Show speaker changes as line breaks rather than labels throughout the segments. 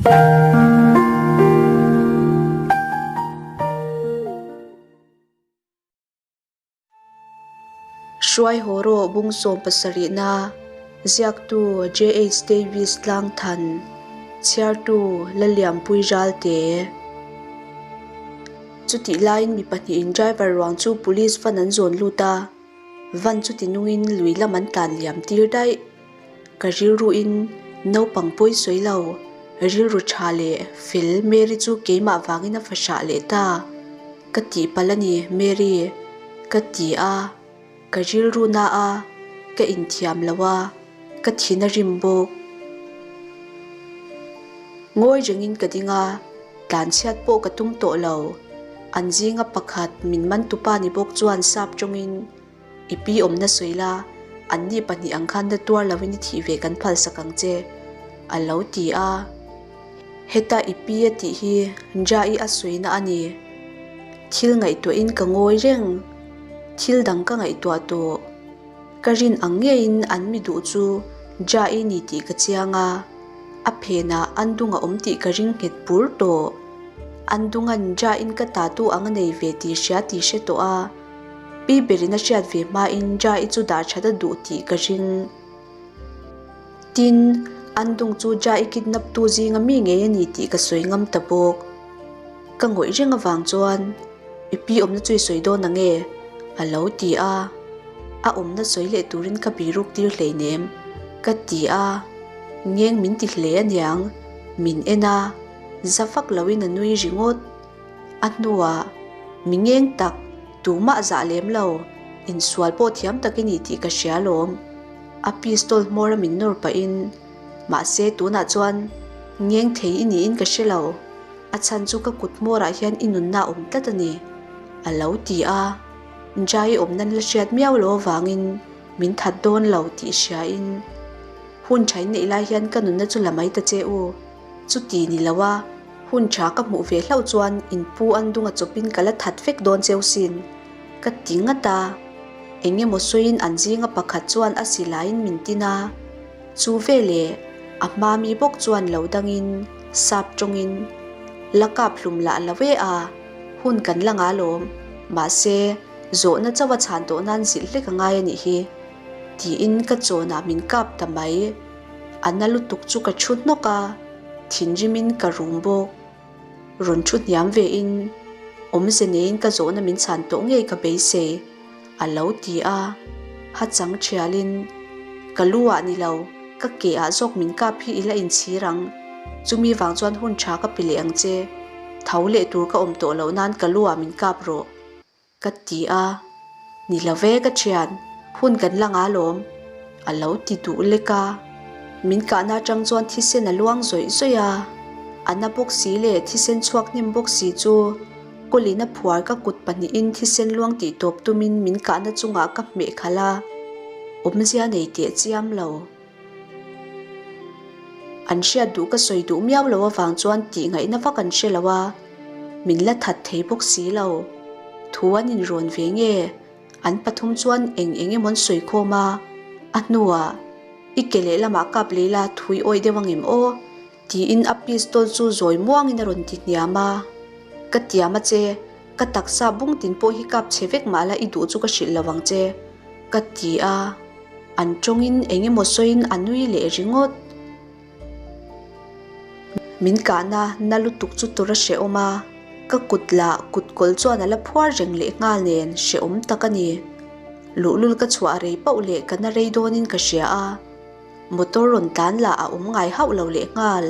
Hruai haw rawh bung sawmpasarihna, ziaktu JH Davis Tlangthan, chhiartu Laliampui Ralte. Chutih laiin mi pahnihin driver ruang chu police van an zawn lut a, van chu tinungin lui lam an tlan liam tir daih. Ka rilruin naupang pawi sawi lo, rilru tha leh fel Mary chu keimah vangin a fahrah leh ta. Ka tih palh a ni Mary, ka ti a, ka rilru na a, ka inthiam lo a, ka thin a rim bawk. Ngawi rengin ka ding a, tlanchhiat pawh ka tum tawh lo. An zinga pakhat min man tupa ni bawk chuan sap tawngin, I pi awmna sawi la, anni pahnih ang khan na tuar lovin i thih ve kan phalsak ang che, a lo ti a. Heta i pi a tih hi Nja-i a sawina a ni. Thil ngaihtuahin ka ngawi reng. Thil dang ka ngaihtuah tawh. Ka rin ang ngeiin an mi duh chu Nja-i ni tih ka chiang a, a phenah an dung a awm tih ka ring nghet bur tawh. An dunga'n Nja-in ka tatu ang a nei ve tih hria tih hre tawh a. Pi berin a hriat ve hmain Jai chu dah that a duh tih ka ring. Tin, an dung chu Jai kidnap tu zinga mi ngei a ni tih ka sawi ngam ta bawk. Ka ngawih reng avang chuan, I pi awmna chu i sawi dawn ang e, a lo ti a. A awmna sawi leh turin ka biruk tir hleinem, ka ti a. Ngeng min ti hle aniang, min en a, za vak loin a nui ringawt. A hnuah, Mi ngeng tak, tumah zah lem lo, insual pawh thiam tak i ni tih ka hria lawm. A pistol hmawr a min nawr pahin, Mahse, tunah chuan ngeng thei i niin ka hre lo, a chhan chu ka kut hmawrah hian i nunna a awm tlat a ni, a lo ti a. Jai awm nan la hriat miau lo avangin min that dawn lo tih hriain, Hun thain neih lai hian ka nunna chu la mai ta che u. Chuti ni lo a, hun tha ka hmuh ve hlauh chuan in pu an dunga chawpin ka la that vek dawn cheu sin, ka ti ngat a. Eng emaw sawiin an zinga pakhat chuan a silaiin min tin a, chu veleh a hma mi bawk chuan lo dangin sap tawngin la kap hlum lah lo e a, hun kan la nga lawm, mahse zawhna chauh a chhan tawh nan zilh hlek a ngai a nih hi, tiin ka chawnah min kap ta mai. A na lutuk chu ka thu hnawk a, thinrimin ka rum bawk. Rawn thu hniam vein awmze neiin ka zawhna min chhan tawh ngei ka beisei, a lo ti a. Ha chang thialin, Ka lu ah ni lo, ka ke ah zawk min kap hi i la inchhir ang. Chumi vang chuan hun tha ka pe leh ang che. Tho leh tur ka awm tawh loh nan ka lu ah min kap rawh. Ka ti a, Ni lo ve ka thian, hun kan la nga lawm, a lo ti duh lek a. Min kahna atang chuan thisen a luang zawih zawih a, a na bawk si leh thisen chhuak hnem bawk si chu kawlin a phuar ka kut pahnihin thisen luang tih tawp tumin min kahna chungah ka hmeh khalh a, awmzia nei teh chiam lo. An hriat duh ka sawi duh miau lo avang chuan tih ngaihna vak an hre lo a, min la that thei bawk si lo. Thu an inrawn ve nge? An pathum chuan eng eng emaw an sawi khawm a, a hnuah, I ke lehlamah kap lei la thui awih deuh angem aw? Tiin a pistol chu zawi muangin a rawn ti hniam a. Ka tiam a che, ka taksa bung tin pawh hi kap chhe vek mah la i duh chu ka hrilh lo ang che, ka ti a. An tawngin eng emaw sawiin a nui leh ringawt. Min kahna na lutuk chu tur a hrehawm a, ka kut lah kut kawl chuan a la phuar reng leh nghal nen hrehawm tak a ni. Luhlul ka chhuah rei pauh leh ka na rei dawnin ka hria a. Motor rawn tlan lah a awm ngai hauh lo leh nghal.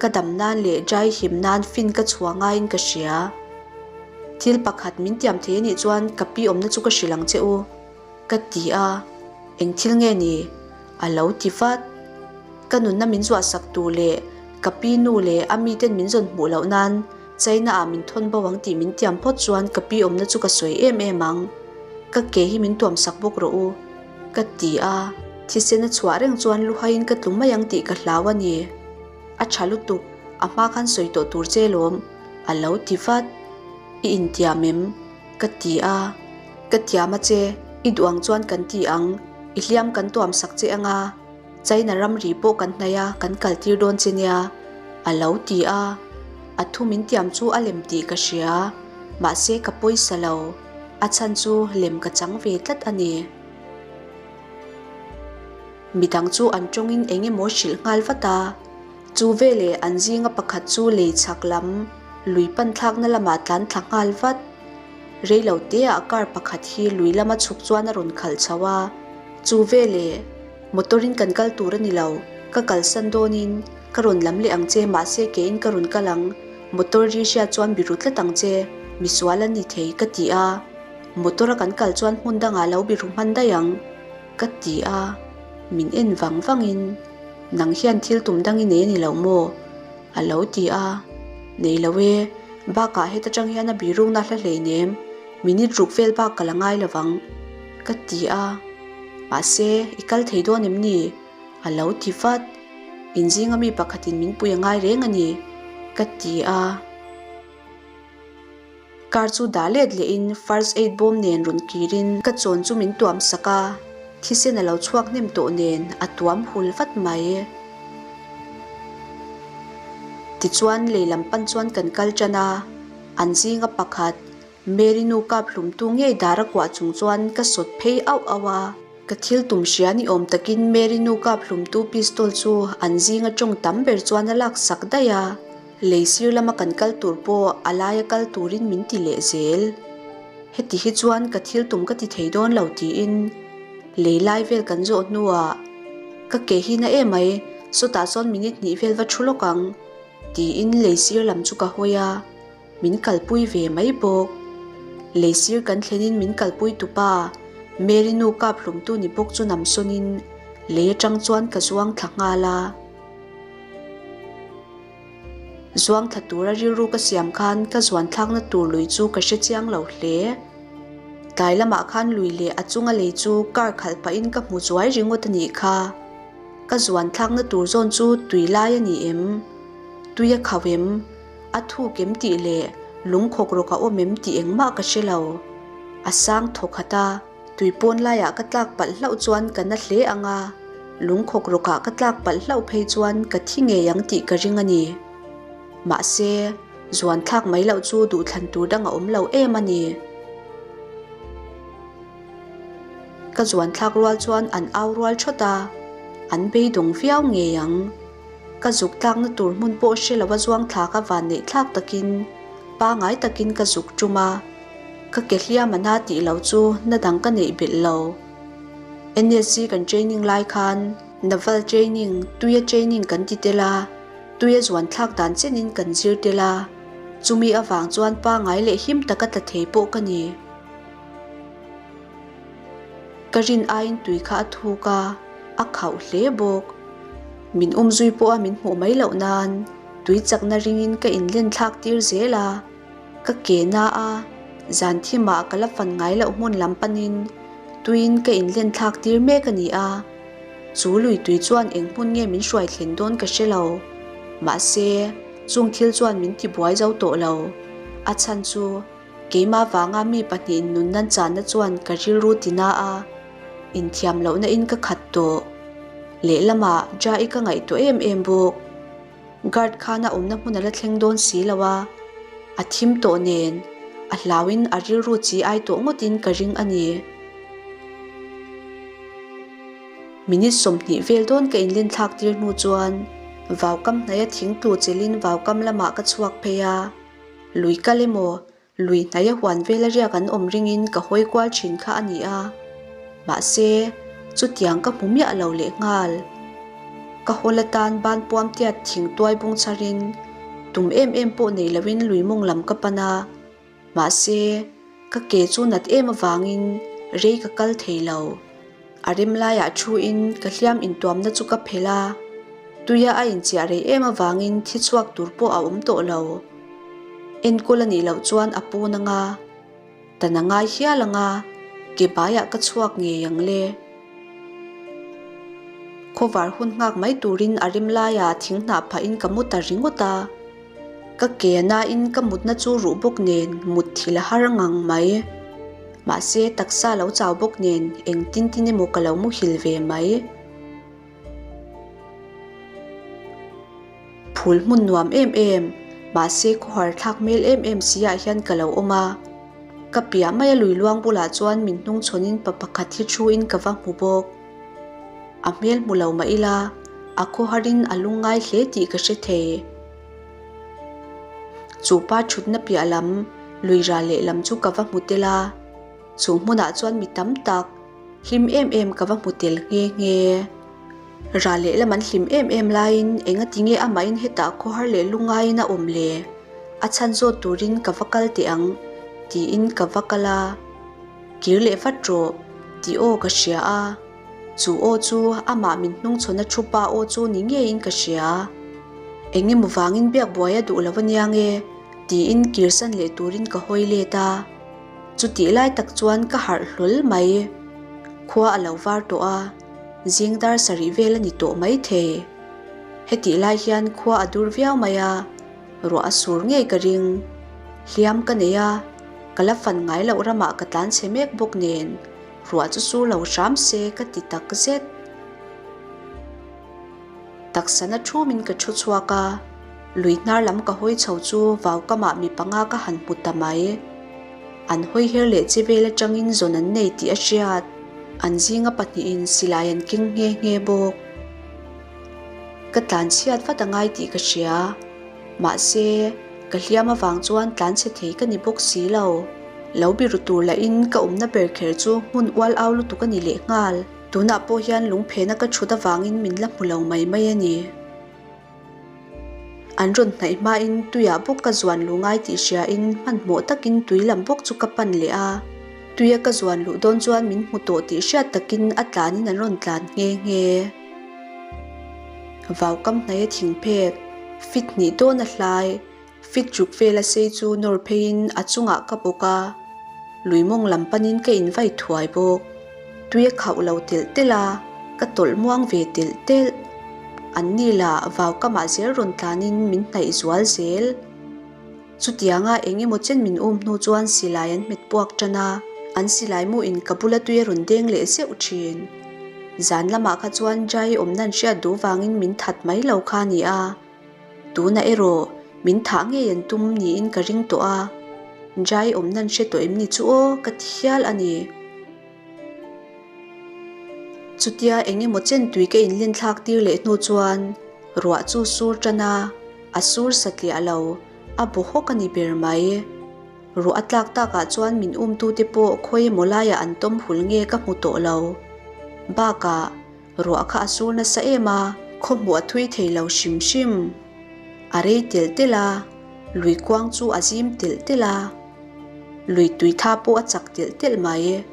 Ka dam nan leh dry him nan fin ka chhuah ngaiin ka hria. Thil pakhat min tiam thei a nih chuan ka pi awmna chu ka hrilh ang che u, ka ti a. Eng thil nge ni? A lo ti vat. Ka nunna min zuah sak tu leh ka pi nu leh a miten min zawn hmuh loh nan China ah min thawn bo ang tih min tiam phawt chuan ka pi awmna chu ka sawi em em ang. Ka ke hi min tuam sak bawk rawh u. Ka ti a, thisen a chhuah reng chuan luhaiin ka tlu mai ang tih ka hlau a ni. A tha lutuk, a hma khan sawi tawh tur che lawm, a lo ti vat. I intiam em? Ka ti a. Ka tiam a che, i duh ang chuan kan ti ang, i hliam kan tuam sak che anga, China ramri pawh kan hnaih a, kan kal tir dawn che nia, A lo ti a. A thu min tiam chu a lem tih ka hria, mahse ka pawisa lo. A chhan chu lem ka chang ve tlat a ni. Midang chu an tawngin eng emaw hrilh nghal vat a. Chu veleh an zinga pakhat chu lei chhak lam lui pan thlakna lamah tlan thla nghal vat. Rei lo teah car pakhat hi lui lama chhuk chuan a rawn khalh chho a. Chu veleh motor in kan kal tur a ni lo, ka kalsan dawnin ka rawn lam leh ang che mahse keiin ka rawn kal ang, motor ri hriat chuan biru tlat ang che, misual an ni thei ka ti a. Motor a kan kal chuan hmun dangah lo biru hman daih ang ka ti a, min en vang vangin Nang hian thil tum dang i nei a ni lo maw? a lo ti a. Nei lo e, bakah heta tang hian a birukna hla hleinem, minute ruk vel bak ka la ngai lo vang, ka ti a. Mahse, i kal thei dawn em ni? a lo ti vat. Inzinga mi pakhatin min pui a ngai reng a ni, ka ti a. Car chu dah let lehin first aid bawm nen rawn kirin ka chawn chu min tuam sak a, thisen a lo chhuak hnem tawh nen a tuam hul vat mai. Tichuan lei lam pan chuan kan kal tan a, an zinga pakhat Mary nu kap hlumtu ngei dar a kuah chung chuan ka sawt phei auh auh a. Ka thil tum hria ni awm takin Mary nu kap hlumtu pistol chu an zinga tawng tam ber chuan a lak sak daih a. Lei sir lama kan kal tur pawh a laia kal turin min ti leh zel. Heti hi chuan ka thil tum ka ti thei dawn lo tiin lei lai vel kan zawh hnuah ka ke hi na em mai, sawtah sawn minute hnih vel va thu lawk ang tiin lei sir lam chu ka hawi a, min kalpui ve mai bawk. Lei sir kan thlenin min kalpui tupa Mary nu kap hlumtu ni bawk chu namsawnin lei atang chuan ka zuang thla nghal a. Zuang thla tura rilru ka siam khan ka zuan thlakna tur lui chu ka hre chiang lo hle. Tlai lamah khan lui leh a chunga lei chu kar khalh pahin ka hmu zuai ringawt a nih kha. Ka zuan thlakna tur zawn chu tui lai a ni em? Tui a khauh em? A thuk em tih leh lungkhawk rawk a awm em tih engmah ka hre lo. A sang thaw khat a. Tui pawn laiah ka tlak palh hlauh chuan ka na hle ang a, lungkhawk rawkah ka tlak palh hlauh phei chuan ka thi ngei ang tih ka ring a ni. Mahse, zuan thlak mai loh chu duhthlan tur dang a awm lo em a ni. Ka zuan thlak rual chuan an au rual thawt a, an beidawng viau ngei ang. Ka zuk tlakna tur hmun pawh hre lova zuang thlak a van neih thlak takin pangai takin ka zuk tum a. Ka ke hliam a na tih lo chu na dang ka neih belh lo. NSC kan training lai khan Naval training, tuia training kan ti tel a, tuia zuan thlak dan chenin kan zir tel a, chumi avang chuan pangai leh him taka tla thei pawh ka ni. Ka rin aiin tui kha a thuk a, a khauh hle bawk. Min umzui pawha min hmuh mai loh nan tui chakna ringin ka inlen thlak tir zel a. Ka ke na a, zan thimah ka la fan ngai loh hmun lam panin tuiin ka inlen thlak tir mek a ni a. Chu lui tui chuan eng hmun nge min hruai thlen dawn ka hre lo. Mahse, chung thil chuan min tibuai zo tawh lo. A chhan chu keimah vanga mi pahnihin nunnan channa chuan ka rilru ti na a, inthiam lohna in ka khat tawh. Lehlamah Jai ka ngaihtuah em em bawk. Guard khan a awmna hmun a la thleng dawn si lo a, a thim tawh nen a hlauin a rilru chi ai tawh ngawtin ka ring a ni. Minute 20 vel dawn ka inlen thlak tir hnu chuan vaukam hnaia thing tlu chelin vaukam lamah ka chhuak phei a, lui kal emaw Lui hnaia huan vela riak an awm ringin ka hawi kual thin kha a ni a, mahse, chutiang ka hmu miah lo lehnghal. Ka hawl atan ban puam tiat thing tuai bung chharin tum em em pawh nei loin lui mawng lam ka pan a, mahse, ka ke chu nat em avangin rei ka kal thei lo. A rem laiah thuin ka hliam intuamna chu ka phelh a, tuia a inchiah rei em avangin thi chhuak tur pawh a awm tawh lo. Enkawl a nih loh chuan a pawn anga, dan a ngai hial anga, ke baiah ka chhuak ngei ang le. Khawvar hun nghak mai turin a rem laiah thing hnah phahin ka mu ta ringawt a. Ka ke a nain ka mutna chu ruh bawk nen mut thil a har ngang mai. Mahse taksa lo chau bawk nen engtin tin emaw ka lo muhil ve mai. Phul hmun nuam em em, mahse khawhar thlak hmel em em si ah hian ka lo awm a. Ka piah mai a lui luang bulah chuan min hnung chhawnin pa pakhat hi thu in ka va hmu bawk. A hmel hmu lo mah ila, a khawharin a lungngai hle tih ka hre thei. Chu pa thutna piah lam, lui ral lehlam chu ka va hmu tel a. Chu hmunah chuan mi tam tak, hlim em em ka va hmu tel nghe nghe. Ral lehlam an hlim em em laiin engati nge amahin hetah khawhar leh lungaiin a awm le? A chhan zawt turin ka va kal teh ang tiin ka va kal a. Kir leh vat rawh tih aw ka hria a. Chu aw chu amah min hnungchhawn a thu pa aw chu ni ngeiin ka hria. Eng emaw vangin biak buai a duh lo ania nge tiin kirsan leh turin ka hawi let a. Chutih lai tak chuan ka harh hlawl mai. Khua a lo var tawh a, zing dar sarih vel a ni tawh maithei. Hetih lai hian khua a dur viau mai a, ruah a sur ngei ka ring. Hliam ka nei a, ka la fan ngai loh ramah ka tlan chhe mek bawk nen ruah chu sur lo hram se ka ti tak zet. Taksana thumin ka thu chhuak a, lui hnar lam ka hawi chho chu vau kamah mi panga ka han hmu ta mai. An hawi her leh che vel atangin zawn an nei tih a hriat. An zinga pahnihin silai an keng nghe nghe bawk. Ka tlan chhiat vat a ngai tih ka hria. Mahse, ka hliam avang chuan tlan chhe thei ka ni bawk si lo. Lo biru tur lahin ka awmna ber kher chu hmun ual au lutuk a ni lehnghal. Tunah pawh hian lungphena ka thut avangin min la hmu lo mai mai a ni. An rawn hnaih hmain tuiah bawk ka zuan luh ngai tih hriain hmanhmawh takin tui lam bawk chu ka pan leh a. Tuia ka zuan luh dawn chuan min hmu tawh tih hriat takin a tlanin an rawn tlan nghe nghe. Vaukam hnaia thingphek, fit hnih dawn a hlai, Fit ruk vela sei chu nawr pheiin a chungah ka bawk a, lui mawng lam panin ka invai thuai bawk. Tui a khauh lo telh telh a, ka tawlh muang ve telh telh. Anni lah vau kamah zel rawn tlanin min hnaih zual zel. Chutianga eng emaw chen min um hnu chuan silai an hmet puak tan a, an silai muin ka bula tui a rawn deng leh zeuh thin. Zan lamah kha chuan Jai awmna an hriat duh vangin min that mai lo kha a ni a. Tunah erawh min thah ngei an tum niin ka ring tawh a, Jai awmna an hre tawh em ni chu aw ka ti hial a ni. Chutia eng emaw chen tui ka inlen thlak tir leh hnu chuan ruah chu sur tan a, a sur satliah lo, a bu hawk a ni ber mai. Ruah a tlak takah chuan min umtute pawh khawi emaw laiah an tawm hul nge ka hmu tawh lo. Bakah. Ruah kha a sur nasa em a, khaw hmuh a thui thei lo hrim hrim. A rei telh telh a, lui kuang chu a zim telh telh a, lui tui tha pawh a chak telh telh mai.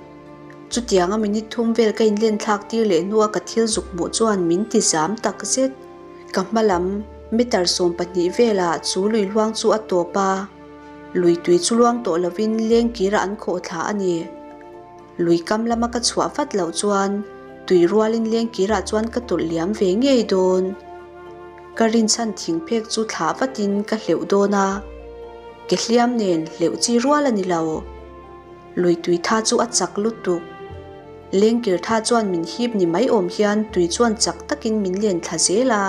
Chutianga minute thum vel ka inlen thlak tir leh hnua ka thil zuk hmuh chuan min ti zam tak zet. Ka hma lam meter 12 velah chu lui luang chu a tawp a, lui tui chu luang tawh lovin lengkirah an khawh thla a ni. Lui kam lama ka chhuah vat loh chuan tui rualin lengkirah chuan ka tawlh liam ve ngei dawn. Ka rinchhan thingphek chu thlah vatin ka hleuh dawn a, ke hliam nen hleuh chi rual a ni lo. Lui tui tha chu a chak lutuk. Lengkir tha chuan min hip ni mai awm hian tui chuan chak takin min len thla zel a.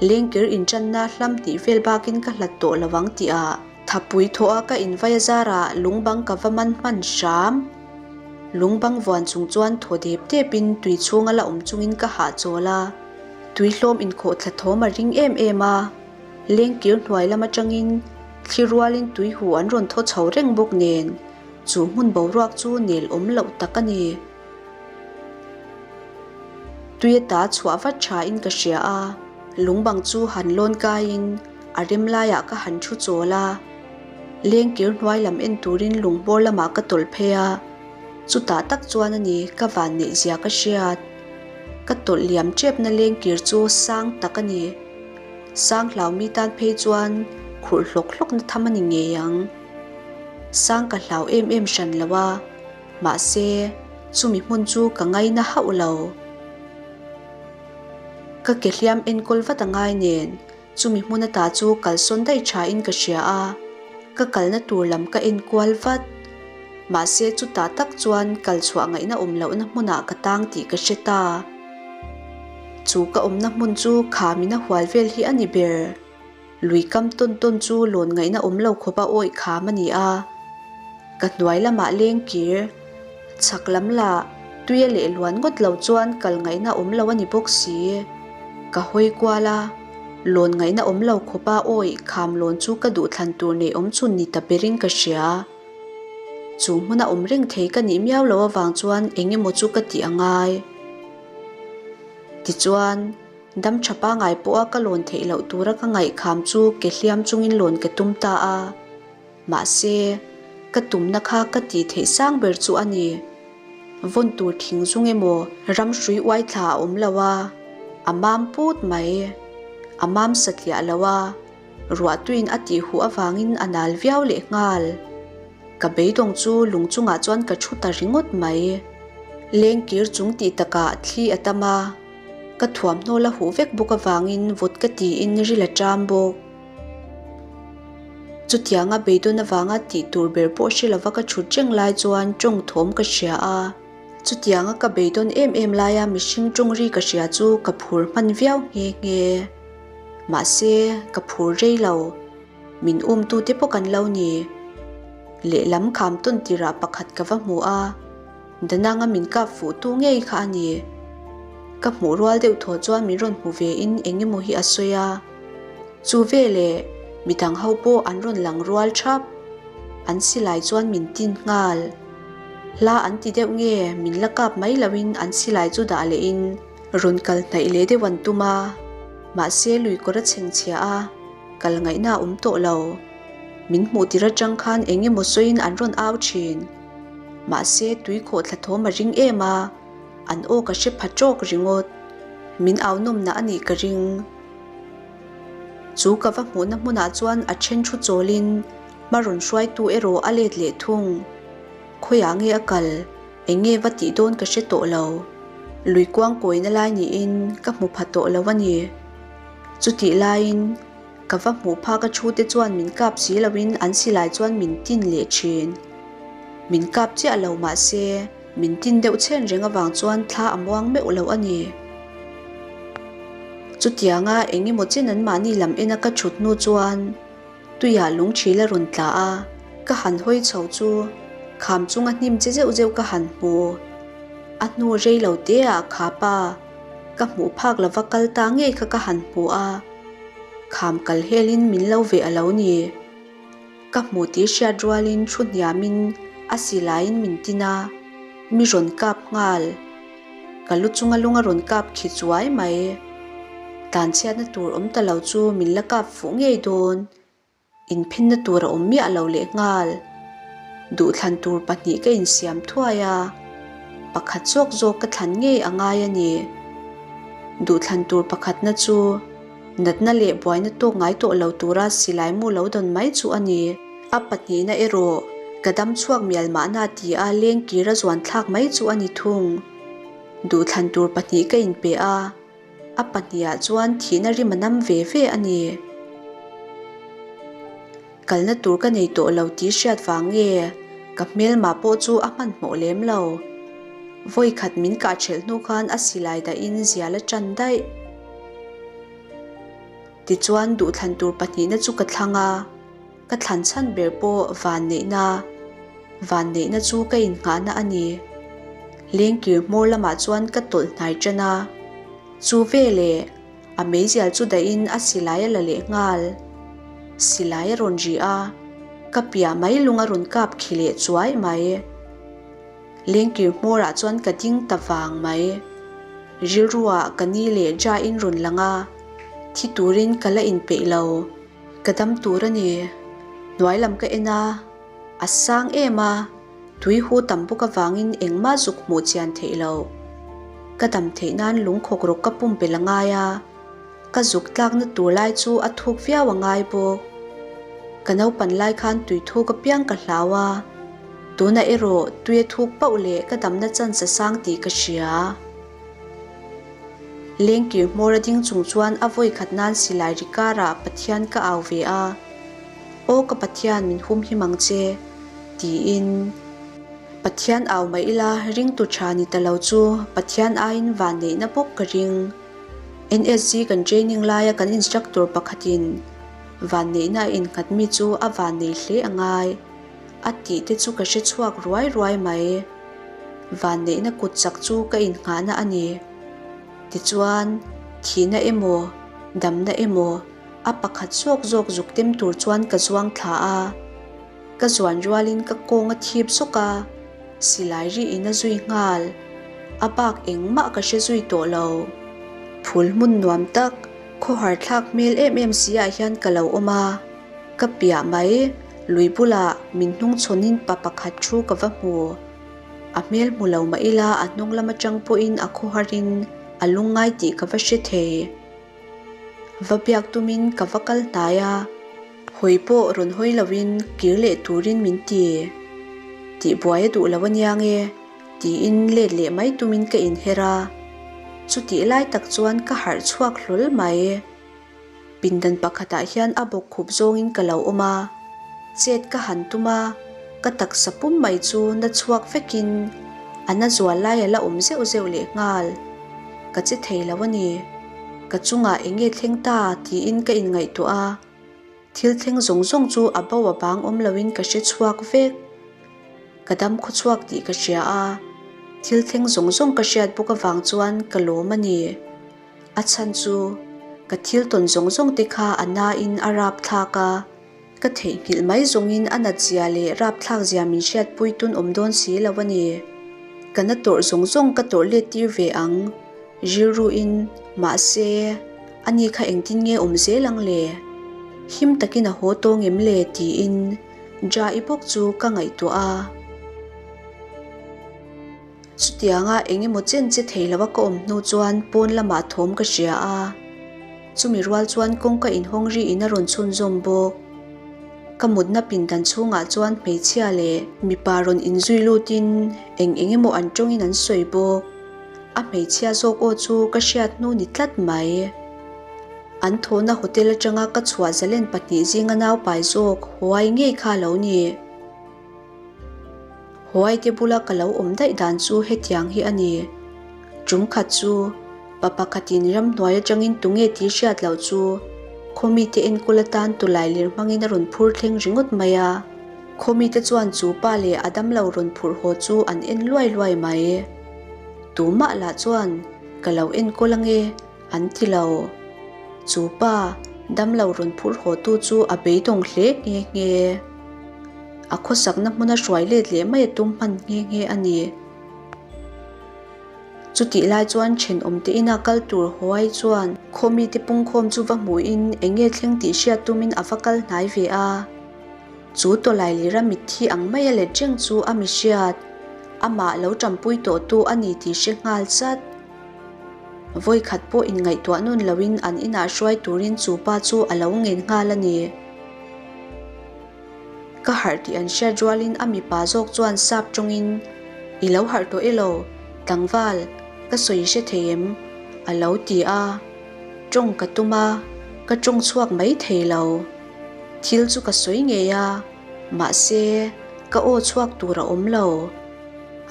Lengkir inṭanna hlam hnih vel bakin ka hlat tawh lo ang tih ah, Thapui thawh a ka invai a zarah lungbang ka va man hman hram. Lungbang vuan chung chuan thaw dep depin tui chhunga la awm chungin ka hahchawl a. Tui hlawm inkhawh thla thawm a ring em em a. Lengkir hnuai lam atangin thli rualin tui hu an rawn thaw chho reng bawk nen chu hmun boruak chu nel awm loh tak a ni. Tui ata chhuah vat tha in ka hria a, lungbang chu han lawn kaiin A rem laiah ka han thu chawl a, lengkir hnuai lam en turin lungbawr lamah ka tawlh phei a, chutah tak chuan a ni ka van neih zia ka hriat. Ka tawlh liam tepna lengkir chu sang tak a ni. Sang hlau mi tan phei chuan khurh hlawk hlawkna tham a ni ngei ang. Sang ka hlau em em hran lo a, mahse chumi hmun chu ka ngaina hauh lo. Ka ke hliam enkawl vat a ngai nen Chumi hmun ata chu kalsawn daih tha in ka hria a, ka kalna tur lam ka en kual vat. Mahse chutah tak chuan kal chhuah ngaihna awm lohna hmunah ka tang tih ka hre ta. Chu ka awmna hmun chu khamin a hual vel hi a ni ber. Lui kam tawn tawn chu lawn ngaihna awm lo khawpa awih kham a ni a. Ka hnuai lamah leng kir, chhak lam lah tuia leh luan ngawt lo chuan kal ngaihna awm lo a ni bawk si. Ka hawi kual a, lawn ngaihna awm lo khawpa awih kham lawn chu ka duhthlan tur nei awm chhun ni ta berin ka hria. Chu hmuna awm reng thei ka nih miau lo avang chuan eng emaw chu ka tih a ngai. Tichuan, dam tha pangai pawha ka lawn theih loh tura ka ngaihkham chu ke hliam chungin lawn ka tum ta a. Mahse, ka tumna kha ka tih theih sang ber chu a ni. Vawn tur thing zung emaw ram hrui uai thla a awm lo a, a mam put mai. A mam satliah lo a. Ruahtuin a tih huh avangin a nal viau leh nghal. Ka beidawng chu lung chungah chuan ka thu ta ringawt mai. Lengkir chung tih takah thli a tam a, ka thuamhnaw la huh vek bawk avangin vawt ka tiin ril a ṭam bawk. Chutianga beidawn avanga tih tur ber pawh hre lova ka thut reng lai chuan ṭawng thawm ka hria a. Chutianga ka beidawn em em laia mihring ṭawng ri ka hria chu ka phur hman viau nghe nghe. Mahse, ka phur rei lo. Min umtute pawh kan lo ni. Lehlam kham tawn tirah pakhat ka va hmu a, Dananga min kap fuhtu ngei kha a ni. Ka hmuh rual deuh thaw chuan min rawn hmu ve in eng emaw hi a sawi a. Chu veleh midang ho pawh an rawn lang rual thap. An silai chuan min tin nghal. Hla an ti deuh nge min la kap mai loin an silai chu dah leh in Rawn kal hnaih leh deuh an tum a, mahse lui kawr a chheng chhia a, kal ngaihna a awm tawh lo. Min hmuh tir atang khan eng emaw sawiin an rawn au thin. Mahse tui khawh thla thawm a ring em a, an aw ka hre pha tawk ringawt. Min au nawmna a nih ka ring. Chu ka va hmuhna hmunah chuan a then thu chawlin hma rawn hruaitu erawh a let leh thung. Khawiah nge a kal? Eng nge va tih dawn ka hre tawh lo. Lui kuang kawina lai niin ka hmu pha tawh lo a ni. Chutih laiin ka va hmuh phak a thu te chuan min kap si loin an silai chuan min tin leh thin. Min kap chiah lo mahse min tin deuh chhen reng avang chuan thla a muang meuh lo a ni. Chutianga eng emaw chen anmahni lam ena ka thut hnu chuan Tuiah lungthil a rawn tla a, ka han hawi chho chu kham chunga hnim che zeuh zeuh ka han hmu. A hnu rei lo te ah kha pa ka hmuh phak lova kal ta ngei kha ka han hmu a, kham kal helin min lo veh a lo ni. Ka hmu tih hriat rualin thu hniamin a silaiin min tin a, mi rawn kap nghal. Ka lu chunga lung a rawn kap khi chuai mai. Tlanchhiatna tur awm ta lo chu min la kap fuh ngei dawn. Inphenna tur a awm miah lo lehnghal. Duhthlan tur pahnih ka insiam thuai a, pakhat zawk zawk ka thlan ngei a ngai a ni. Duhthlan tur pakhatna chu natna leh buaina tawk ngai tawh lo tura silai mu lo dawn mai chu a ni. A pahnihna erawh ka dam chhuak mial mahna ti a leng kir a zuan thlak mai chu a ni thung. Duhthlan tur pahnih ka inpe a, a pahnihah chuan thihna rim a nam ve ve a ni. Kalna tur ka nei tawh lo tih hriat vang nge ka hmelmah pawh chu a hmanhmawh lem lo. Vawikhat min kah ṭhelh hnu khan a silai dahin zial a ṭan daih. Tichuan duhthlan tur pahnihna chu ka thlang a. Ka thlan chhan ber pawh vanneihna, vanneihna chu ka innghahna a ni. Lengkir hmawr lamah chuan ka tawlh hnai ṭan a, chu veleh a meizial chu dahin a silai a la leh nghal. Silai a rawn ri a, ka piah mai lung a rawn kap khi leh chuai mai. Lengkir hmawrah chuan ka ding ta vang mai. Rilruah ka ni leh Jain rawn lang a, thi turin ka la inpeih lo. Ka dam tur a ni. Hnuai lam ka en a, a sang em a, tui hu tam bawk avangin engmah zuk hmuh chian theih lo. Ka dam theih nan lungkhawk rawk ka pumpelh a ngai a, ka zuk tlakna tur lai chu a thuk viau a ngai bawk. Ka naupan lai khan tui thuk apiang ka hlau a, tunah erawh tui a thuk pauh leh ka damna chance a sang tih ka hria. Lengkir hmawr a ding chung chuan a vawi khat nan silai ri karah Pathian ka au ve a, Aw ka Pathian min hum him ang che, tiin. Pathian au mai ila ringtu tha ni ta lo chu Pathian aiin vanneihna bawk ka ring. NSG kan training laia kan instructor pakhatin vanneihna a innghat mi chu a vannei hle a ngai a tih te chu ka hre chhuak ruai ruai mai. Vanneihna kut chak chu ka innghahna a ni. Tichuan, thihna emaw, damna emaw a pakhat zawk zawk zuk tem tur chuan ka zuang thla a. Ka zuan rualin ka kawng a thip zawk a, silai ri in a zui nghal. A bak engmah ka hre zui tawh lo. Phul hmun nuam tak, khawhar thlak hmel em em si ah hian ka lo awm a. Ka piah mai, lui bulah min hnung chhawnin pa pakhat thu ka va hmu. A hmel hmu lo mah ila a hnung lam atang pawhin a khawharin a lungngai tih ka va hre thei. Va biak tumin ka va kal hnai a, hawi pawh rawn hawi lovin kir leh turin min ti. Tihbuai a duh lo ania nge tiin let leh mai tumin ka inher a, chutih lai tak chuan ka harh chhuak hlawl mai. Pindan pakhatah hian a bawk khup zawngin ka lo awm a, chet ka han tum a, ka taksa pum mai chu na chhuak vekin a na zual lai a la awm zeuh zeuh leh nghal. Ka che thei lo a ni. Ka chungah eng nge thleng ta tiin ka inngaihtuah a, thil thleng zawng zawng chu a bo a bang awm loin ka hre chhuak vek. Ka dam khaw chhuak tih ka hria a, thil thleng zawng zawng ka hriat bawk avang chuan ka lawm a ni. A chhan chu ka thil tawn zawng zawng te kha a nain a rapthlak a, ka theihnghilh mai zawngin a nat zia leh rapthlak zia min hriatpui tun awm dawn si lo a ni. Ka na tawrh zawng zawng ka tawrh let tir ve ang rilruin mahse ani kha engtin nge awm zel ang le? Him takin a haw tawng em le? tiin Jai bawk chu ka ngaihtuah a. Chutianga eng emaw chen che thei lova ka awm hnu chuan pawn lamah thawm ka hria a, chumi rual chuan kawngka inhawng ri in a rawn chhunzawm bawk. Ka mutna pindan chhungah chuan hmeichhia leh mipa rawn inzui lutin eng eng emaw an tawngin an sawi bawk. A hmeichhia zawk aw chu ka hriat hnu ni tlat mai. An thawhna hotel atanga ka chhuah zalen pahnih zinga naupai zawk huai ngei kha a lo ni. Huaite bula ka lo awm daih dan chu hetiang hi a ni. Tum khat chu pa pakhatin ramhnuai atangin tunge tih hriat loh chu khaw mite enkawl atan tawlai lir hmangin a rawn phur thleng ringawt mai a. Khaw mite chuan chu pa leh a damlo rawn phurh haw chu an en luai luai mai. Tumah lah chuan ka lo enkawl ange An ti lo. Chu pa, damlo rawn phurh haw tu chu a beidawng hle nghe nghe. A khawsakna hmuna hruai let leh mai a tum hman nghe nghe a ni. Chutih lai chuan thenawmte ina kal tur huai chuan khaw mite pungkhawm chu va hmuhin eng nge thleng tih hriat tumin a va kal hnai ve a. Chu tawlai lira mitthi ang maia let reng chu a mi hriat, amah lo tampui tawhtu a ni tih hre nghal chat. Vawikhat pawh inngaihtuah nun loin an inah hruai turin chu pa chu a lo ngen nghal a ni. Ka harh tih an hriat rualin a mipa zawk chuan sap tawngin, I lo harh tawh elo, tlangval, ka sawi hre thei em? a lo ti a. Tawng ka tum a, ka tawng chhuak mai thei lo. Thil chu ka sawi ngei a, mahse, ka aw chhuak tur a awm lo.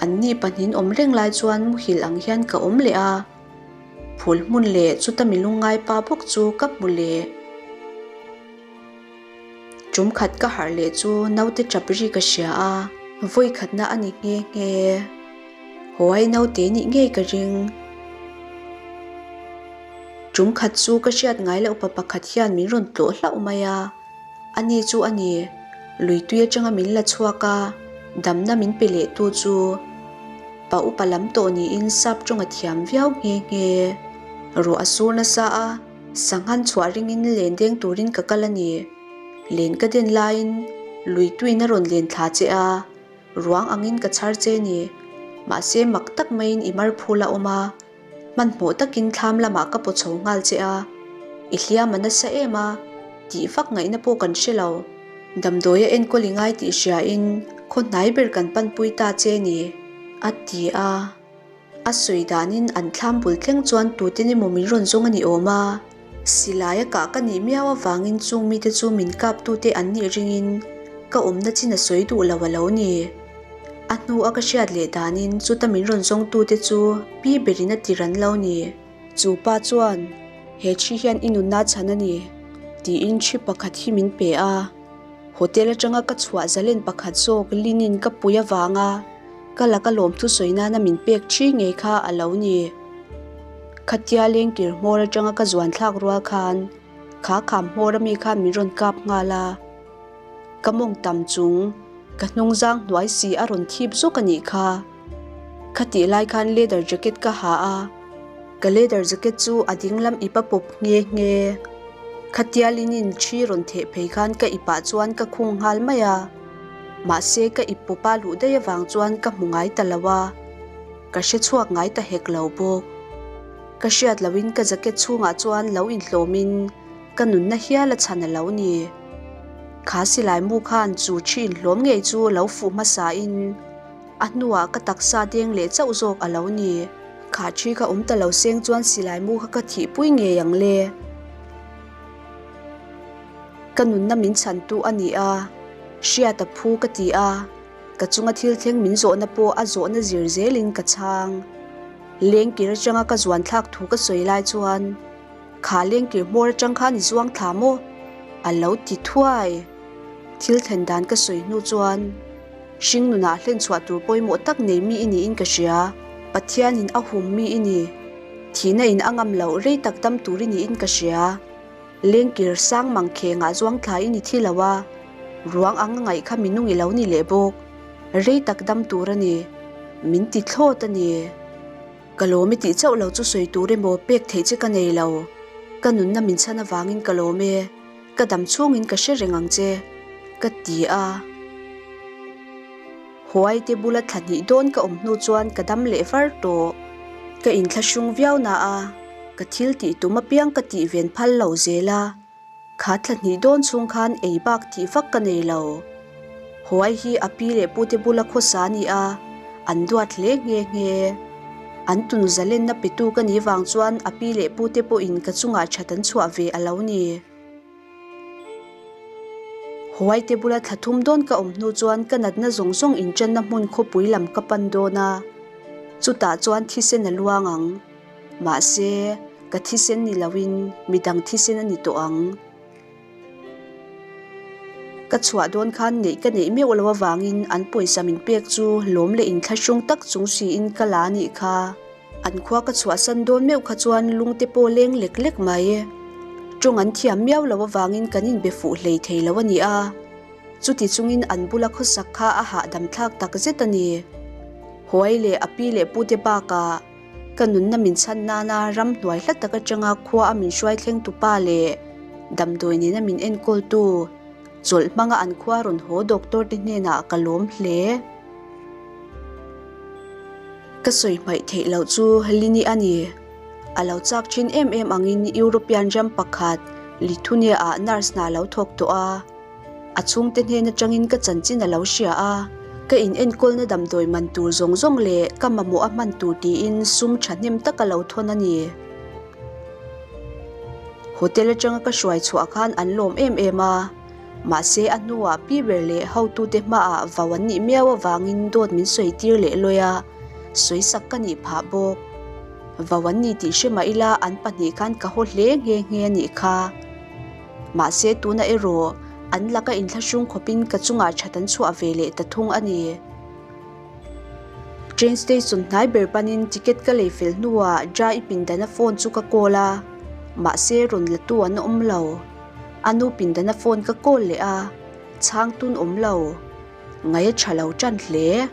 Anni pahnin awm reng lai chuan muhil ang hian ka awm leh a, phul hmun leh chuta mi lungngai pa bawk chu ka hmu leh. Tum khat ka harh leh chu naute tap ri ka hria a, vawi khatna a ni nghe nghe. Hawaii naute nih ngei ka ring. Tum khat chu ka hriat ngai loh pa pakhat hian min rawn tlawh hlauh mai a. Ani chu a ni, lui tui atanga min la chhuak a, damna min pe leh tu chu pa upa lam tawh niin sap tawng a thiam viau nghe nghe. Ruah a sur nasa a, sanghan chhuah ringin len deng turin ka kal a ni. Len ka den laiin lui tuiin a rawn len thla che a, ruang angin ka chhar che ni. Mahse mak tak maiin i mar phul a awm a. Hmanhmawh takin thlam lamah ka paw chho nghal che a, i hliam a nasa em a, tih vak ngaihna pawh kan hre lo. Damdawi a enkawl i ngai tih hriain khaw hnai ber kan panpui ta che ni, a ti a. A sawi danin an thlam bul thleng chuan tuten emaw min rawn zawng a ni awm a, silai a kah ka nih miau avangin chung mite chu min kaptute an nih ringin ka awmna chin a sawi duh lo a lo ni. A hnu a ka hriat leh danin chuta min rawn zawngtute chu pi berin a ti ran lo ni. Chu pa chuan. He thi hian i nunna chhan a ni, tiin thi pakhat hi min pe a. Hotel atanga ka chhuah zalen pakhat zawk Linin ka pui avanga ka laka lawmthu sawi nana min pek thi ngei kha a lo ni. Khatia lengkir hmawr atanga ka zuan thlak rual khan kha kham hmawr ami khan min rawn kap nghal a. Ka mawng tam chung ka hnungzang hnuai si a rawn thip zawk a nih kha. Khatih lai khan leather jacket ka ha a, ka leather jacket chu a ding lam ip a pawp nghe nghe. Khatia linin thi rawn theh phei khan ka ipah chuan ka khung nghal mai a, mahse ka ip pawpa luh daih avang chuan ka hmu ngai ta lo a, ka hre chhuak ngai ta hek lo bawk. Ka hriat lohin ka jacket chhungah chuan lo inhlawmin ka nunna hial a chhan a lo ni. Kha silai mu khan chu thi inhlawm ngei chu lo fuh hmasain, A hnuah ka taksa deng leh chauh zawk a lo ni. Kha thi kha awm ta lo seng chuan silai mu kha ka thihpui ngei ang le. Ka nunna min chhantu a ni a, hriat a phu ka ti a, ka chunga thil thleng min zawhna pawh a zawhna zir zelin ka chhang. Lengkir atanga ka zuan thlak thu ka sawi lai chuan, Kha lengkir hmawr atang khan i zuang thla maw? A lo ti thuai. Thil thlen dan ka sawi hnu chuan, Hring nunah hlen chhuah tur pawimawh tak nei mi i niin ka hria. Pathianin a hum mi i ni. Thihna in a ngam loh rei tak dam tur i niin ka hria. Lengkir sang mang khengah zuang thla i ni thi lo a, ruang ang a ngaih kha minung i lo ni leh bawk. Rei tak dam tur a ni. Min ti thlawt a ni. Ka lawm i tih chauh lo chu sawi tur emaw pek theih che ka nei lo. Ka nunna min chhan avangin ka lawm e. Ka dam chhungin ka hre reng ang che, ka ti a. Huai te bula thla hnih dawn ka awm hnu chuan ka dam leh var tawh. Ka inthlahrung viau na a, ka thil tih tum apiang ka tih ven phal lo zel a. Kha thla hnih dawn chhung khan ei bak tih vak ka nei lo. Huai hi a pi leh pute bula khawsa a ni a, an duat hle nghe nghe. An tunu zalenna petu ka nih vang chuan a pi leh pute pawhin ka chungah that an chhuah ve a lo ni. Huaite bula thla thum dawn ka awm hnu chuan ka natna zawng zawng inṭanna hmun khawpui lam ka pan dawn a, chutah chuan thisen a luang ang. Mahse, ka thisen ni loin midang thisen a ni tawh ang. Ka chhuah dawn khan neih ka neih meuh lo avangin an pawisa min pek chu lawm leh inthlahrung tak chung siin ka la anih kha. An khua ka chhuahsan dawn meuh kha chuan lungte pawh leng lek lek mai. Tawng an thiam miau lo avangin kan inbe fuh hlei thei lo a ni a. Chuti chungin an bula khawsak kha a hahdam thlak tak zet a ni. Huai leh a pi leh pute bakah Ka nunna min chhan nana ramhnuai hla tak atanga khua a min hruai thleng tu pa leh damdawi nena min enkawl tu chawlh hmanga an khua rawn haw doctor te hnenah ka lawm hle. Ka sawi hmaih theih loh chu Lini a ni. A lo chak thin em em angin European ram pakhat Lithuania ah nurse hna lo thawk tawh a. A chhungte hnen atangin ka chanchin a lo hria a, ka in enkawlna damdawi man tur zawng zawng leh ka mamawh a hman tur tiin sum thahnem tak a lo thawn a ni. Hotel atanga ka hruai chhuah khan an lawm em em a, mahse a hnuah pi ber leh hotute hmaah vau an nih miau avangin dawt min sawi tir leh lawi a, sawisak ka nih phah bawk. Vau an ni tih hre mah ila an pahnih khan ka haw hle nghe nghe a nih kha. Mahse tuna erawh an laka inthlahrung khawpin ka chungah that an chhuah ve leh ta thung a ni. Train station hnai ber panin ticket ka lei fel hnuah Jai pindana phone chu ka call a, mahse rawn la tu an awm lo. A nu pindana phone ka call leh a, chhang tun awm lo. Ngai a tha lo tan hle.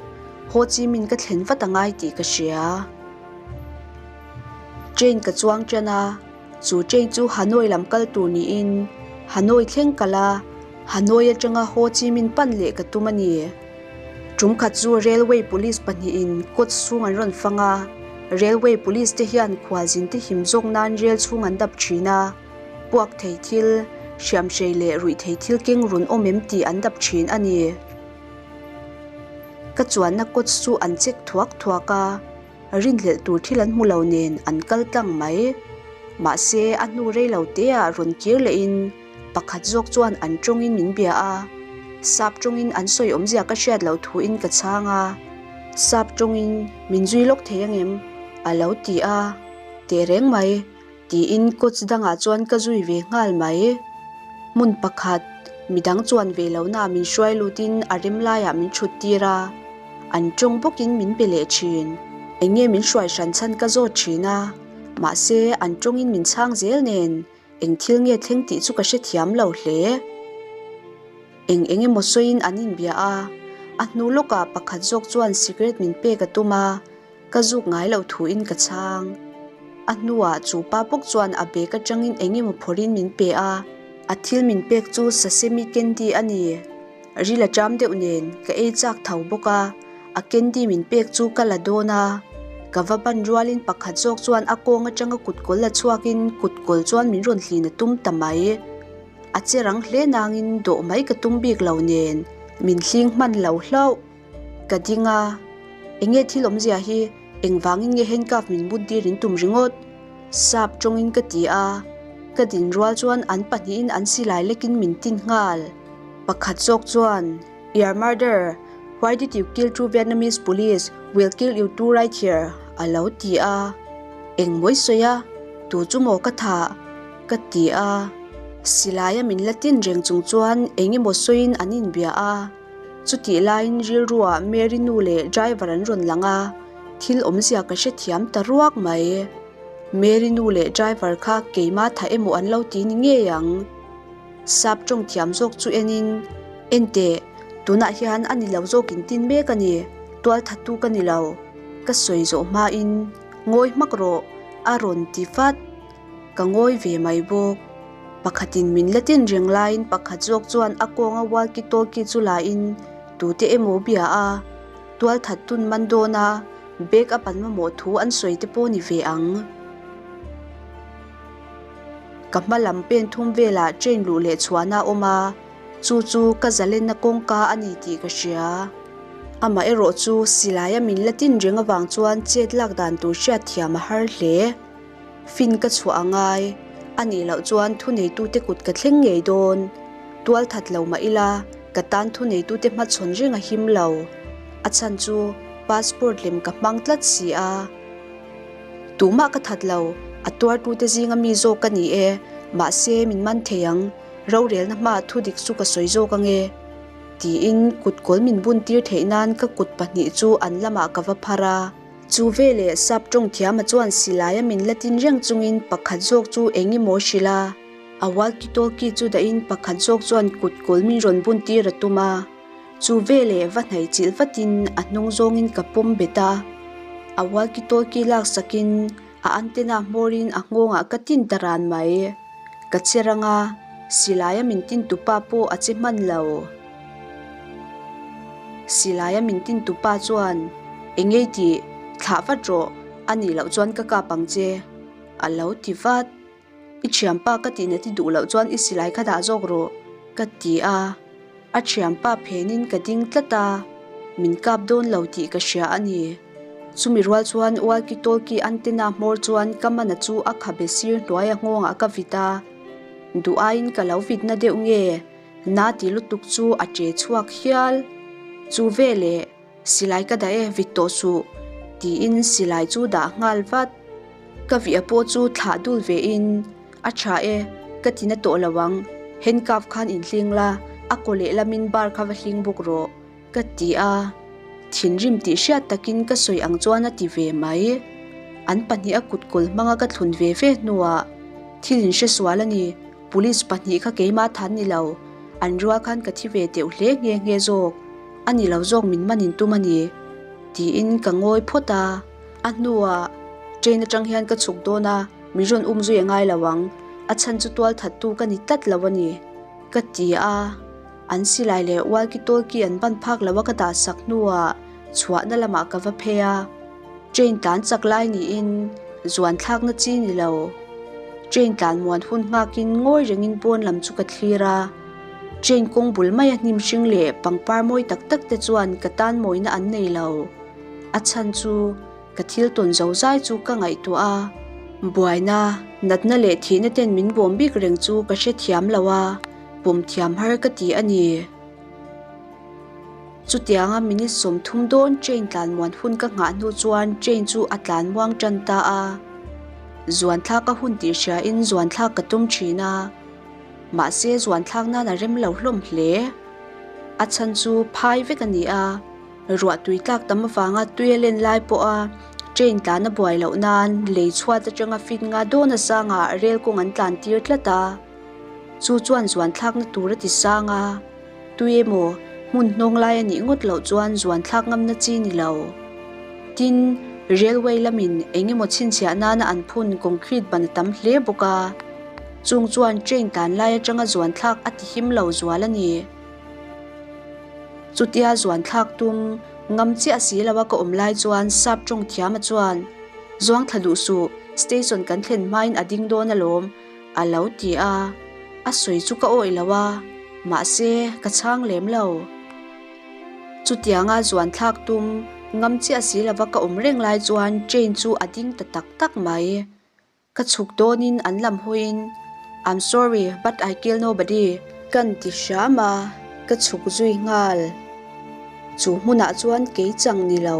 Ho Chi Minh ka thlen vat a ngai tih ka hria. Train ka chuang tan a. Chu train chu Hanoi lam kal tur niin Hanoi thleng kal a, Hanoi atanga Ho Chi Minh pan leh ka tum a ni. Tum khat chu Railway Police pahnihin kawt chhung an rawn fang a, Railway Police te hian khualzin te him zawk nan rel chhung an dap thin a, puak thei thil, hriamhrei leh ruih thei thil keng run awm em tih an dap thin a ni. Ka chuanna kawt chu an check thuak thuak a. Rinhlelh tur thil an hmu lo nen an kal tlang mai. Mahse, a hnu rei lo teah rawn kir lehin pakhat zawk chuan an tawngin min bia a. Sap tawngin an sawi awmzia ka hriat loh thuin ka chhang a. Sap tawngin min zui lawk thei angem? A lo ti a. Teh reng mai. Tiin coach dangah chuan ka zui ve nghal mai. Hmun pakhat, midang chuan ve lohna min hruai lutin a rem laiah min thut tir a, an tawng bawkin min pe leh thin. Eng nge min hruai hran chhan ka zawt thin a, mahse an tawngin min chhang zel nen eng thil nge thleng tih chu ka hrethiam lo hle. Eng eng emaw sawiin an inbia a, a hnu lawkah pakhat zawk chuan cigarette min pek a tum a, Ka zuk ngai loh thuin ka chhang. A hnuah chu pa bawk chuan a bag atangin eng emaw phawrhin min pe a, a thil min pek chu sesame candy a ni. Ril a ṭam deuh nen ka ei chak tho bawk a, a candy min pek chu ka la dawn a. Ka va ban rualin pakhat zawk chuan a kawng atanga kutkawl la chhuakin kutkawl chuan min rawn hlin a tum ta mai. A che rang hle nangin dawh mai ka tum bik lo nen min hling hman lo hlauh. Ka ding a, Enge thil awmzia hi engvangin nge handcuff min but dir in tum ringawt? Sap tawngin ka ti a, ka din rual chuan an pahnihin an silai lekin min tin nghal. Pakhat zawk chuan, You're murderer, why did you kill two Vietnamese police, we'll kill you too right here a lo ti a. Eng mawi sawi a, tu chu maw ka thah? Ka ti a. Silaia min la tin reng chung chuan eng emaw sawiin an inbia a. Chutih laiin rilruah Mary nu leh driver an rawn lang a, thil awmzia ka hrethiam ta ruak mai. Mary nu leh driver kha keimah tha emaw an lo ti ni ngei ang. Sap tawng thiam zawk chu enin, Enteh, tunah hian a ni lo zawk in tin mek a ni, tual thattu ka ni lo. Ka sawi zawh hmain, Ngawi hmak rawh, a rawn ti vat. Ka ngawi ve mai bawk. Pakhatin min la tin reng laiin pakhat zawk chuan a kawnga walkie talkie chu lain tute emaw bia a, tualthat tun man dawna bag a pan mamawh thu an sawi te pawh ni ve ang. Ka hma lam pen thum velah train luh leh chhuahna a awm a, chu chu ka zalenna kawngka a ni tih ka hria. Amaherawh chu silaia min la tin reng avang chuan chet lak dan tur hriatthiam a har hle. Fin ka chhuah a ngai, a nih loh chuan thuneitute kut ka thleng ngei dawn. Tual that lo mah ila, ka tan thuneitute hmachhawn reng a him lo. A chhan chu passport lem ka hmang tlat si a. Tumah ka that lo, a tuartute zinga mi zawk ka ni e, mahse min man thei ang, rorelna hmaah thudik chu ka sawi zawk ange. Tiin kutkawl min buntir theih nan ka kut pahnih chu an lamah ka va phar a. Chu veleh sap tawng thiama chuan silaia min la tin reng chungin pakhat zawk chu eng emaw hrilh a, a walkie talkie chu dahin pakhat zawk chuan kut kawl min rawn bun tir a tum a. Chu veleh va hnaih chilh vatin a hnung zawngin ka pawm bet a, a walkie talkie laksakin a antenna hmawrin a nghawngah ka tin ta ran mai. Ka che rang a, silaia min tin tupa pawh a che hman lo. Silaia min tin tupa chuan, Engei tih, thlah vat rawh, a nih loh chuan ka kap ang che, a lo ti vat. I thianpa ka tihna ti duh loh chuan i silai kha dah zawk rawh, ka ti a. A thianpa phenin ka ding tlat a, min kap dawn lo tih ka hria a ni. Chumi rual chuan walkie talkie antenna hmawr chuan ka mana chu a khabe sir hnuaia nghawngah ka vit a, duh aiin ka lo vitna deuh nge? Na ti lutuk chu a che chhuak hial. Chu veleh, Silai ka dah e, vit tawh suh, tiin silai chu dah nghal vat. Ka vih pawh chu thlah dul vein, A tha e, ka ti na tawh lo ang, handcuff khan inhling la, a kaw lehlamin bar kha va hling bawk rawh. Ka ti a, thinrim tih hriat takin ka sawi ang chuan a ti ve mai. An pahniha kut kawl hmanga ka thlun ve ve hnuah thil in hre sual a ni, police pahnih kha keimah than ni lo, an rual khan ka thi ve teuh hle nghe nghe zawk, a ni lo zawk min man in tum a ni, tiin ka ngawi phawt a. A hnuah train atang hian ka chhuk dawn a, min rawn um zui a ngai lo ang, a chhan chu tual thattu ka ni tlat lo a ni, ka ti a. An silai leh walkie talkie an ban phak lo a ka dah sak hnuah chhuahna lamah ka va phei a, train tlan chak lai niin zuan thlakna chi ni lo. Train tlan muan hun nghakin ngawi rengin pawn lam chu ka thlir a, train kawng bul maia hnim hring leh pangpar mawi tak tak te chuan ka tan mawina an nei lo. A chhan chu Ka thil tawn zo zai chu ka ngaihtuah a, buaina, natna leh thihna ten min bawm bik reng chu ka hrethiam lo a, pawm thiam har ka ti a ni. Chutianga minute 30 dawn train tlan muan hun ka nghah hnu chuan train chu a tlan muang tan ta a. Zuanthlak a hun tih hriain zuanthlak ka tum thin a, mahse zuanthlak nan a rem lo hlawm hle. A chhan chu phai vek a ni a, ruah tui tlak tam avanga tui a len lai pawha train tlan a buai loh nan lei chhuat atanga fit nga dawn a sangah rel kawng an tlan tir tlat a, chu chuan zuanthlakna tur a ti sang a. Tui emaw, hmun hnawng lai a nih ngawt loh chuan zuan thlak ngamna chi ni lo. Tin, railway lamin eng emaw chhinchhiah nana an phun concrete ban a tam hle bawk a, chung chuan train tlan lai atanga zuan thlak a ti him lo zual a ni. Chutia zuan thlak tum ngam chiah si lo a ka awm lai chuan sap tawng thiama chuan, Zuang thla duh suh, station kan thlen hmain a ding dawn alawm, A lo ti a, a sawi chu ka awih lo a, mahse ka chhang lem lo. Chutianga zuan thlak tum ngam chiah si lova ka awm reng lai chuan train chu a ding ta tak tak mai. Ka chhuk dawnin an lam hawiin, I'm sorry but I kill nobody. Kan ti hram a, ka chhuk zui nghal. Chu hmunah chuan kei chang ni lo,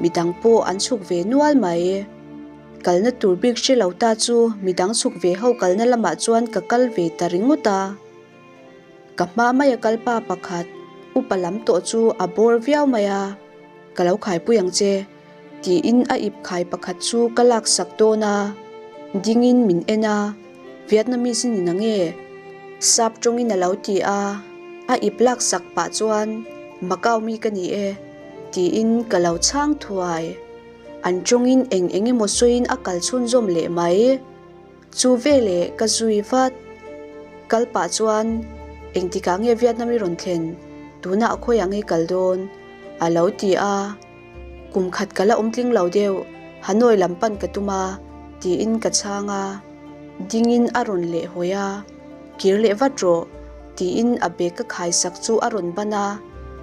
midang pawh an chhuk ve nual mai. Kalna tur bik hre lo ta chu midang chhuk ve ho kalna lamah chuan ka kal ve ta ringawt a. Ka hma maia kal pa pakhat upa lam tawh chu a bawr viau mai a, Ka lo khaipui ang che, tiin a ip khai pakhat chu ka laksak dawn a. Dingin min en a, Vietnamese i ni na nge? Sap tawngin a lo ti a, a ip laksak pah chuan, Macau mi ka ni e, tiin ka lo chhang thuai. An tawngin eng eng emaw sawiin a kal chhunzawm leh mai. Chu veleh ka zui vat. Kal pah chuan, Engtikah nge Vietnam i rawn thlen? Tunah khawiah nge i kal dawn? a lo ti a. Kum khat ka la awm tling lo deuh, Hanoi lam pan ka tum a, tiin ka chhang a. Dingin a rawn leh hawi a, Kir leh vat rawh, tiin a bag ka khaisak chu a rawn ban a,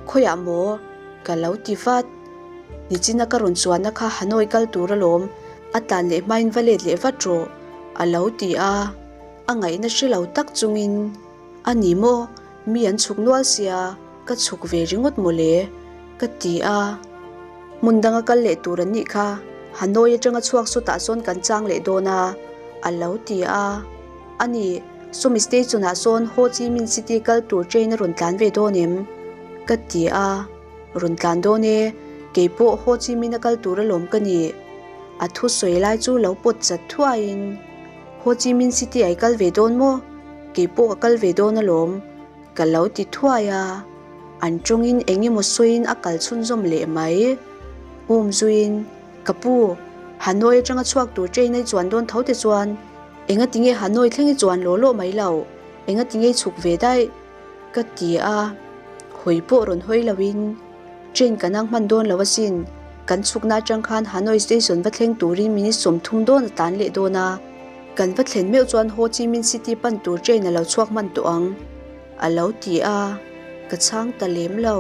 Khawiah maw? ka lo ti vat. Nichina ka rawn chuanna kha Hanoi kal tur alawm, a tlan leh hmain va let leh vat rawh, a lo ti a. A ngaihna hre lo tak chungin, A ni maw, mi an chhuk nual sia, ka chhuk ve ringawt maw le, ka ti a. Hmun danga kal leh tur an nih kha, Hanoi atanga chhuak sawtah sawn kan chang leh dawn a, a lo ti a. A ni, sawmi station-ah sawn Ho Chi Minh City kal tur train a rawn tlan ve dawn em? ka ti a. Rawn tlan dawn e, kei pawh Ho Chi Minh a kal tur alawm ka ni. A thu sawi lai chu lo pawt chat thuaiin, Ho Chi Minh City ah i kal ve dawn maw? Kei pawh ka kal ve dawn alawm, ka lo ti thuai a. An tawngin eng emaw sawiin a kal chhunzawm leh mai. Um zuiin, Ka pu, Hanoi atanga chhuak tur train a i chuan dawn tho te chuan engatinge Hanoi thleng i chuan law law mai lo, engatinge i chhuk ve daih? Ka ti a, hawi pawh rawn hawi loin train kan ang hman dawn lo asin, kan chhukna atang khan Hanoi station va thleng turin minute 30 dawn a tlan leh dawn a, kan va thlen meuh chuan Ho Chi Minh City pan tur train a lo chhuak hman tawh ang, a lo ti a, ka chhang ta lem lo.